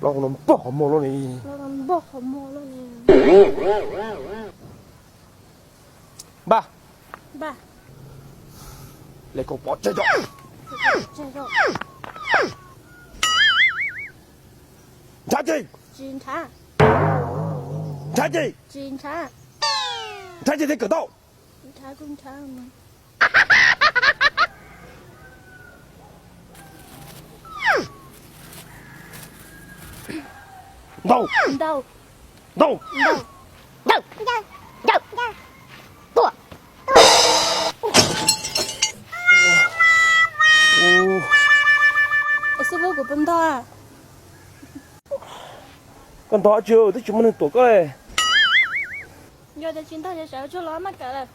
Los no npog qhov muag los ni. Npog qhov muag los ni. Npaj. Npaj. Le koj pov tseg tso. Tseg tso. Nrhav ces. Tsis nrhav. Nrhav ces. Tsis nrhav. Nrhav ces thiaj kawm tau. Nrhav kuj nrhav. Ntaus. Ntaus. Ntaus. Ntaus. Ntaus. Ntaus. Ntaus. Tuaj. Xib fwb, kuv puas ntog? Koj ntog dab tsi, twb tsis muaj neeg tuam koj li. Yog tias tsis ntog ces sawv tsuag los maj kawm lawm.